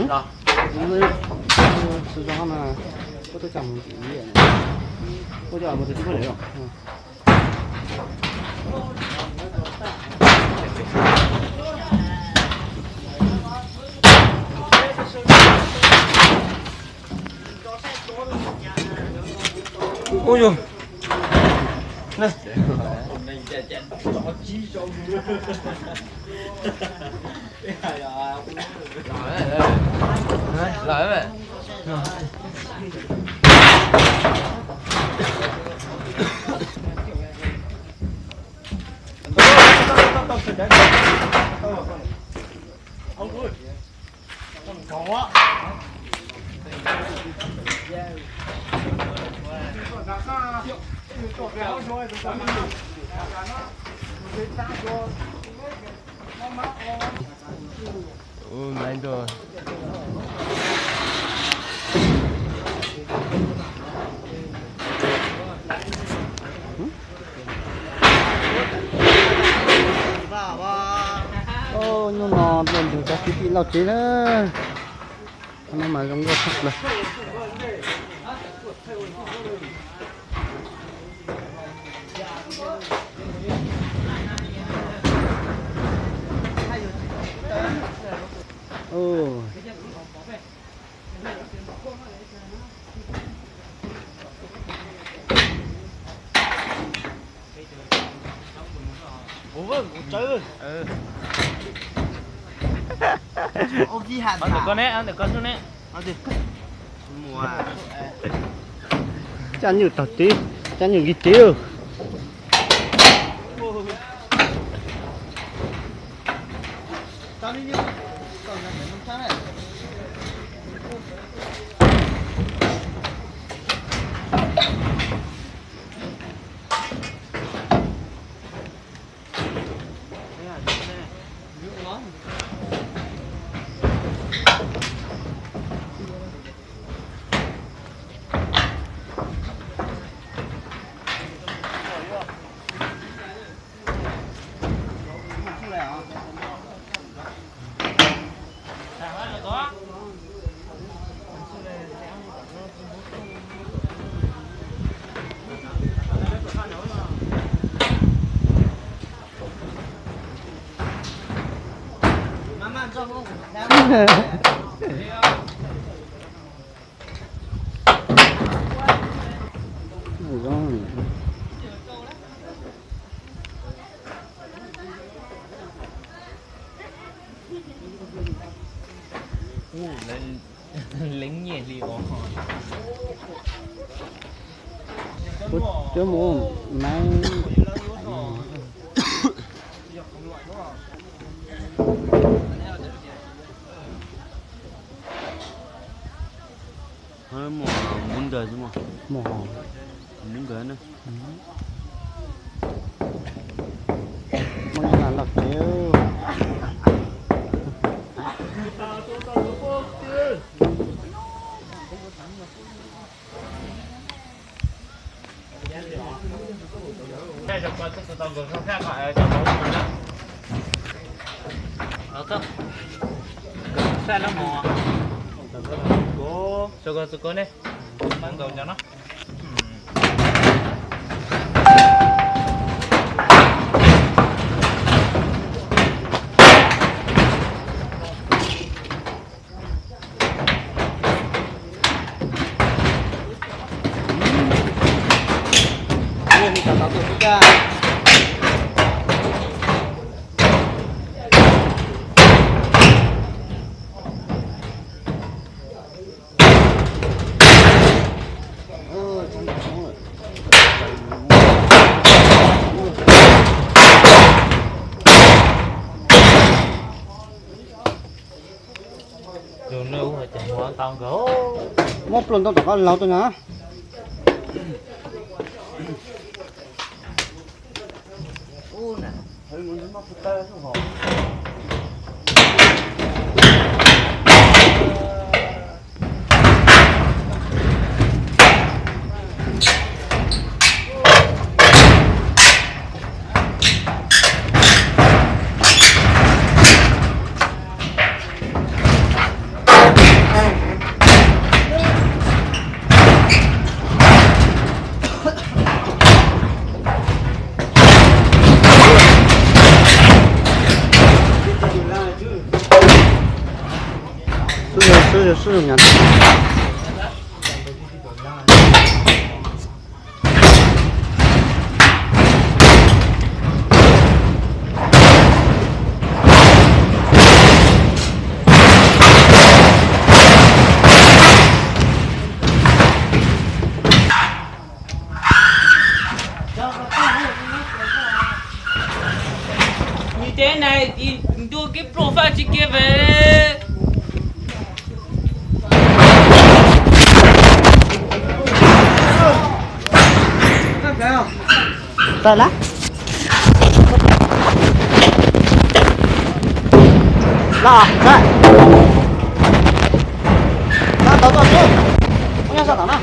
Los. Sawv daws na, kuv tuaj coj mus ntxiv, kuv coj mus tus tib pab lawm. Ui yog. Nyuj no dua ntug cov kwv tij lauj tsev na. Qhov no mas zoo nkauj tshaj plaws. Ntawm koj ne, ntawm koj xwb ne. Caj nyuj tog tid, caj nyuj nkig tid. Leej nyiaj li os. Kuv cov mus naiv. Muab nkawd, muab nkawd na. Muab nyob loj tsev. Txhob koj txhob koj ne, muab nkaus cov no. Muab pluag ntau tom qab laug tuaj na. Nim teb nais ntuj kib pluj faj tsis kiag ve. Tawm na. Los, tawm. Tau, tau, tau, tau. Ua nyob sab tom no.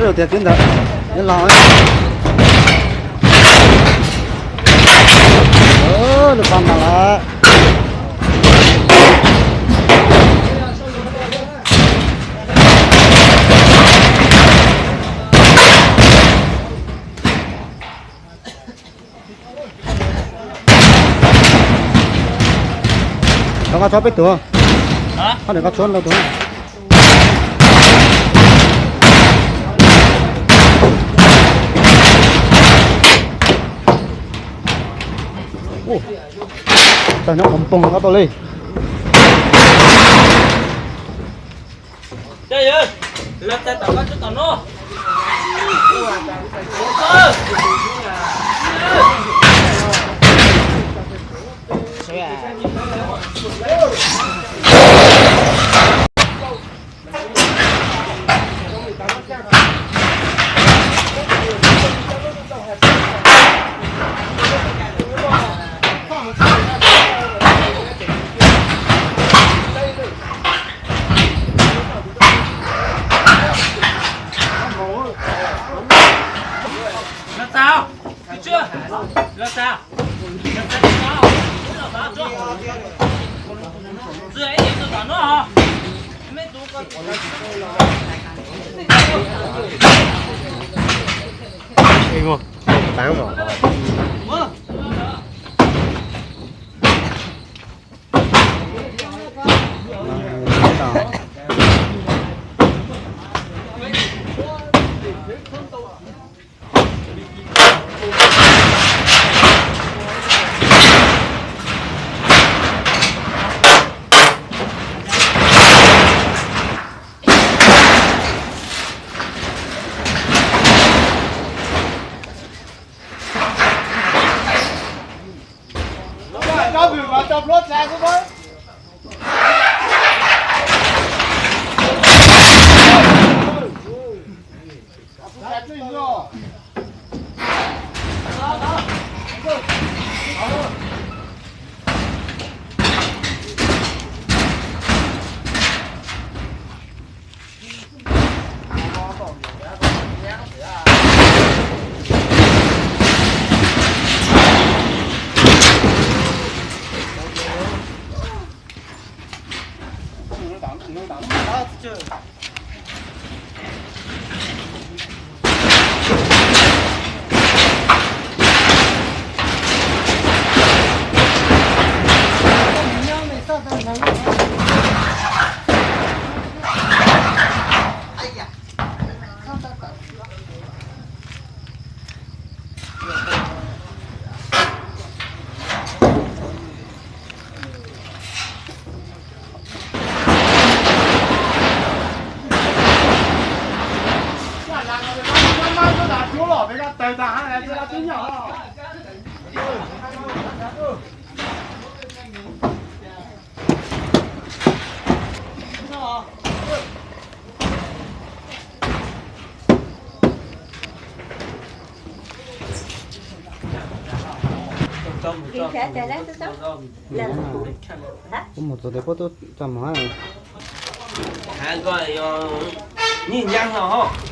Sib tias twb ntawd, los lub pam tas lawm. Koj, koj tshuab peb tus. Koj, koj tshuab ntau tus. Tag nyob qhov npoog koj tau li. Kuv mus txog tias puab tub tso mov. Koj yog Nyiaj Ncaj no hos?